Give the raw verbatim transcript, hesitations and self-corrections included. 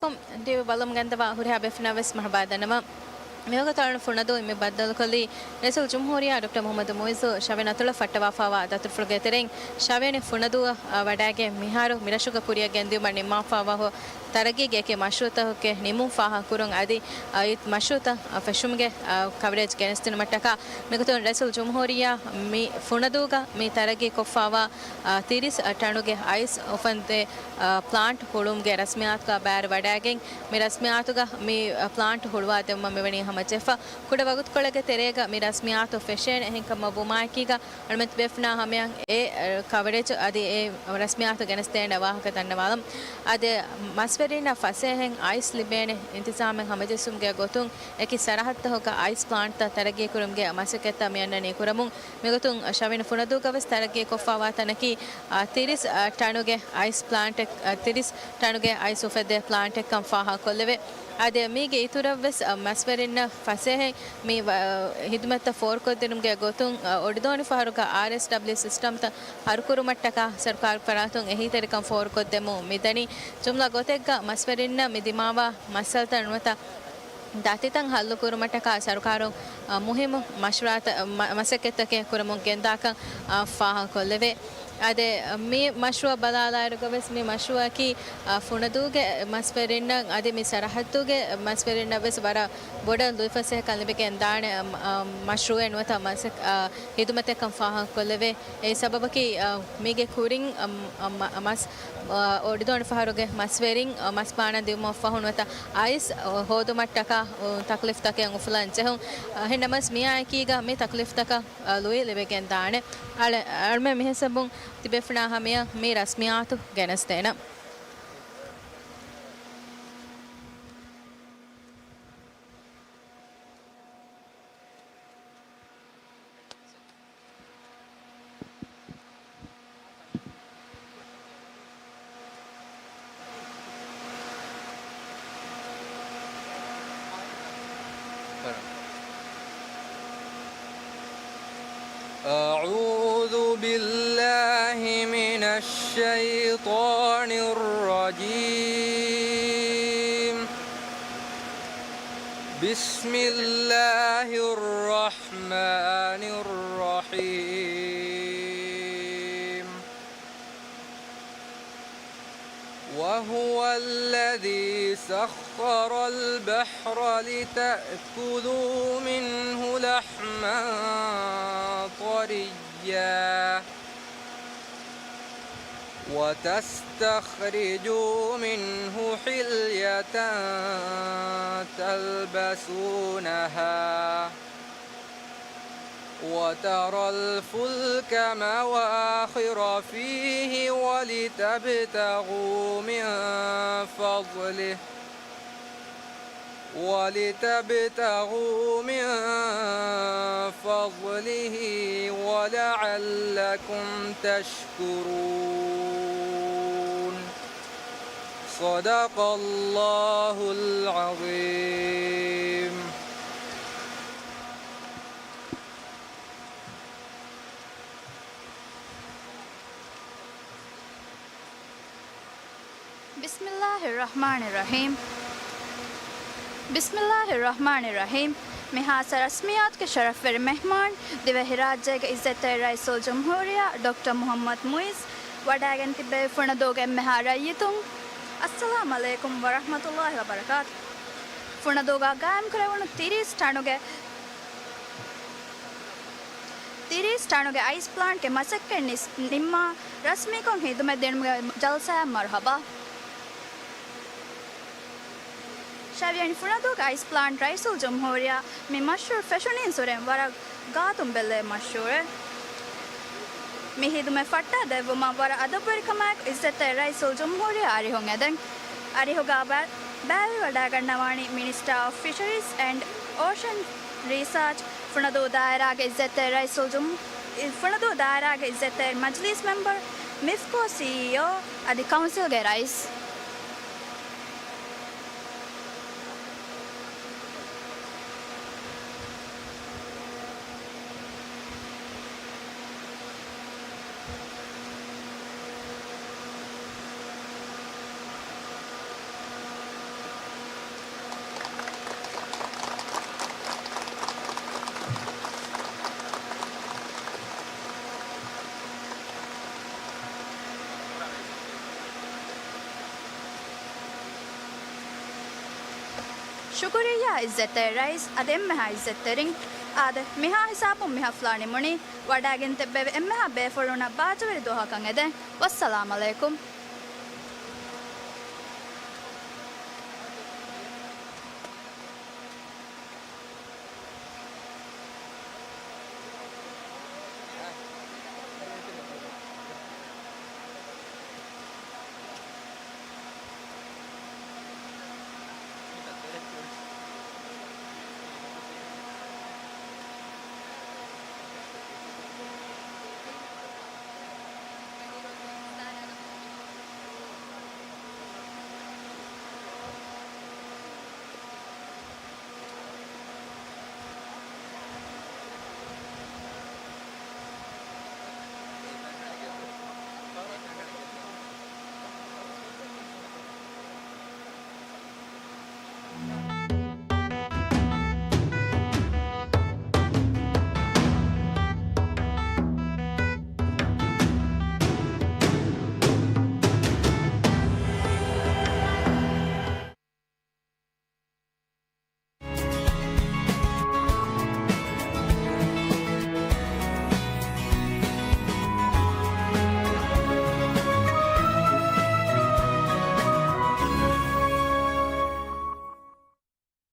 ޓީވީ ބަލަމުގެ އަންދަވާ ހުރިހާ ބޭފުޅުންނަށް ވެސް މަރުޙަބާ ދަންނަވަން. މިވަގުތު އަޅުން ފުނަދޫ މި ބައްދަލުކޮށްލީ ރައީސުލްޖުމްހޫރިއްޔާ ޑޮކްޓަރ މުޙައްމަދު މުޢިއްޒު ޝަވިޔަނި އަތޮޅަށް ފައްޓަވާފައިވާ ދަތުރުފުޅުގެ ތެރެއިން ޝަވިޔަނި ފުނަދޫއަށް، އަ، ވަޑައިގެން މިހާރު މިރަށުގަ ކުރިއަށް ގެންދިއުމަށް ނިންމާފައިވާ ހު-، ތަރައްގީގެ އެކި މަޝްރޫޢުތަކެއް ނިމުން ފާހަގަކުރުން އަދި، އަ، އެ މަޝްރޫޢުތައް، އަ، ފެށުމުގެ، އަ، ކަވަރޭޖް ގެނެސްދިނުމަށްޓަކާ މިގޮތުން ރައީސުލްޖުމްހޫރިއްޔާ މި ފުނަދޫގަ މި ތަރައްގީ ކޮށްފައިވާ، އަ، ތިރީސް ޓަނުގެ އައިސް އުފެއްދޭ، އަ، ޕްލާންޓް ހުޅުވުމުގެ ރަސްމިއްޔާތުގަ ބައިވެރިވަޑައިގެން، މި ރަސްމިއްޔާތުގަ މި، އަ، ޕްލާންޓް ހުޅުވާދެއްވުމަށް މިވަނީ ހަމަޖެހިފަ. ކުޑަ ވަގުތުކޮޅެއްގެ ތެރޭގަ މި ރަސްމިއްޔާތު ފެށޭނެ. އެހެންކަމަށް ވުމާއެކީގަ، އަޅުމެން ތިބޭފުޅުންނާ ހަމަޔަށް އެ، އަ، ކަވަރޭޖް އަދި އެ ރަސްމިއްޔާތު ގެނެސްދޭނެ ވާހަކަ ދަންނަވާލަން. އަދި މަސްވެރިންނަށް ފަސޭހައިން އައިސް ލިބޭނެ އިންތިޒާމެއް ހަމަޖެއްސުމުގެ ގޮތުން، އެކި ސަރަހައްދުތަކުގަ އައިސް ޕްލާންޓްތައް ތަރައްގީކުރުމުގެ މަސައްކަތްތައް މި އަންނަނީ ކުރަމުން. މިގޮތުން ޝަވިޔަނި ފުނަދޫގަ ވެސް ތަރައްގީ ކޮށްފައިވާ ތަނަކީ، އާ، ތިރީސް، އާ، ޓަނުގެ އައިސް ޕްލާންޓެއް، އާ، ތިރީސް ޓަނުގެ އައިސް އުފެއްދޭ ޕްލާންޓެއްކަން ފާހަގަކޮށްލެވޭ. އަދި މީގެ އިތުރަށް ވެސް، އާ، މަސްވެރިންނަށް ފަސޭހައިން މި ވަ-، އާ، ހިދުމަތްތައް ފޯރުކޮށްދިނުމުގެ ގޮތުން، އާ، އޮޑިދޯނި ފަހަރުގަ އާރްއެސްޑަބްލިއު ސިސްޓަމްތައް ހަރުކުރުމަށްޓަކާ ސަރުކާރުގެ ފަރާތުން އެހީތެރިކަން ފޯރުކޮށްދެމުން މިދަނީ. ޖުމްލަ ގޮތެއްގަ މަސްވެރިންނަށް މި ދިމާވާ މައްސަލަތައް ނުވަތަ ދަތިތައް ހައްލުކުރުމަށްޓަކާ ސަރުކާރުން، އަ، މުހިއްމު މަޝްވަރާތައް، މަ-، މަސައްކަތްތަކެއް ކުރަމުން ގެންދާކަން، އަ، ފާހަގަކޮށްލެވޭ. އަދި މި މަޝްރޫއަށް ބަލާލާއިރުގަ ވެސް މި މަޝްރޫއަކީ، އަ، ފުނަދޫގެ މަސްވެރިންނަށް އަދި މި ސަރަހައްދުގެ މަސްވެރިންނަށް ވެސް ވަރަށް ބޮޑަށް ލުއިފަސޭހަކަން ލިބިގެން ދާނެ، އަ، މަ-، އަ، މަޝްރޫއެއް ނުވަތަ މަސައް-، އަ، ހިދުމަތެއްކަން ފާހަގަކޮށްލެވޭ. އެއީ ސަބަބަކީ، އަ، މީގެ ކުރިން، އަ، މަ-، މަ-، މަސް، އަ، އޮޑިދޯނި ފަހަރުގެ މަސްވެރިން، އަ، މަސް ބާނަން ދިއުމަށްފަހު ނުވަތަ އައިސް، އަ، ހޯދުމަށްޓަކާ، އަ، ތަކްލީފްތަކެއް އުފުލަން ޖެހުން. އަ، އެހެންނަމަވެސް މިއާއެކީގަ މި ތަކްލީފްތަކަށް، އަ، ލުއި ލިބިގެން ދާނެ. އަޅެ-، އަޅުމެން މިހިސާބުން ތިބޭފުޅުންނާ ހަމަޔަށް މި ރަސްމިއްޔާތު ގެނެސްދޭނަން. أعوذ بالله من الشيطان الرجيم. بسم الله الرحمن الرحيم. وهو الذي سخر البحر لتأكلوا منه لحما طريا وتستخرجوا منه حلية تلبسونها وترى الفلك مواخر فيه ولتبتغوا من فضله، ولتبتغوا من فضله ولعلكم تشكرون. صدق الله العظيم. بسم الله الرحمن الرحيم. بسم الله الرحمن الرحيم. މި ޚާއްޞަ ރަސްމިއްޔާތުގެ ޝަރަފްވެރި މެހްމާން، ދިވެހިރާއްޖޭގެ އިއްޒަތްތެރި ރައީސުލްޖުމްހޫރިއްޔާ ޑޮކްޓަރ މުޙައްމަދު މުޢިއްޒު ވަޑައިގެން ތިއްބެވި ފުނަދޫގެ އެންމެހާ ރައްޔިތުން، އައްސަލާމް ޢަލައިކުމް ވަރަޙްމަތުﷲި ވަބަރަކާތު. ފުނަދޫގަ ގާއިމްކުރެވުނު ތިރީސް ޓަނުގެ، ތިރީސް ޓަނުގެ އައިސް ޕްލާންޓްގެ މަސައްކަތް ނިސް-، ނިންމާ ރަސްމީކޮށް ހިދުމަތް ދިނުމުގެ ޖަލްސާއަށް މަރުޙަބާ. ޝަވިޔަނި ފުނަދޫގެ އައިސް ޕްލާންޓް ރައީސުލްޖުމްހޫރިއްޔާ މި މަޝްރޫޢު ފެށުނީންސުރެން ވަރަށް ގާތުން ބެއްލޭ މަޝްރޫޢެއް. މި ހިދުމަތް ފައްޓާ ދެއްވުމަށް ވަރަށް އަދަބުވެރިކަމާއެކު އިއްޒަތްތެރި ރައީސުލްޖުމްހޫރިއްޔާ އަރިހުން އެދެން. އަރިހުގަ ބަ-، ބައިވެރިވަޑައިގަންނަވާނީ މިނިސްޓާ އޮފް ފިޝަރީޒް އެންޑް އޯޝަން ރީސާޗް، ފުނަދޫ ދާއިރާގެ އިއްޒަތްތެރި ރައީސުލްޖުމް-، ފުނަދޫ ދާއިރާގެ އިއްޒަތްތެރި މަޖްލީސް މެމްބަރު، މިފްކޯ ސީއީއޯ އަދި ކައުންސިލްގެ ރައީސް. ޝުކުރިއްޔާ އިއްޒަތްތެރި ރައީސް، އަދި އެންމެހާ އިއްޒަތްތެރިން. އާދެ، މިހާ ހިސާބުން މި ހަފްލާ ނިމުނީ. ވަޑައިގެން ތިއްބެވި އެންމެހާ ބޭފުޅުންނަށް ބާއްޖަވެރި ދުވަހަކަށް އެދެން. ވައްސަލާމް އަލައިކުމް.